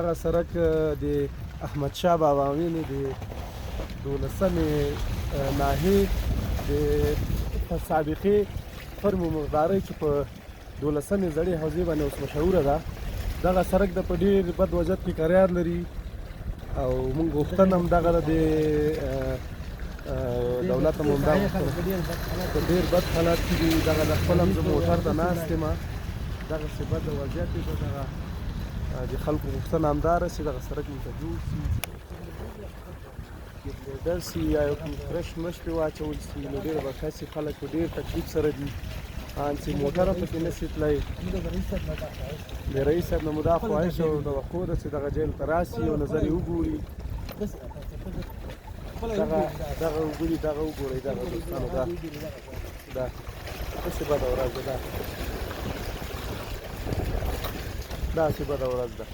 دغه سرک د احمد شاه بابا وینې د دولسمې ناحیې د سابقې فرم مقدارۍ چې په دولسمې زړې حوزې باندې اوس مشهوره ده، دغه سرک د په ډېر بد وضعیت کې قرار لري او موږ غوښتنه هم دغه ده د دولت هم همدا غوښتنه په ډېر بد حالت کې دي. دغه د خپل هم زه موټر ته ناست یم، دغسې بد وضعیت دی. دغه د خلکو غوښتنه همدا ده چې دغه سرک موږ ته جوړ سي، ګډ سي یا یو کوم فرش مرش پرې واچول سي نو ډېره به ښه سي. خلک په ډېر تکلیف سره دي، ان چې موټر هم پکې نه سي تللی. د رئیس صاحب نه مو دا خواهش او توقع ده چې دغه جیل ته راسي او نظر یې وګوري. دغه دغه وګوري، دغه وګورئ، دغه دوستانو دا دا څه بده ورځ ده، دا داسې بده ورځ ده.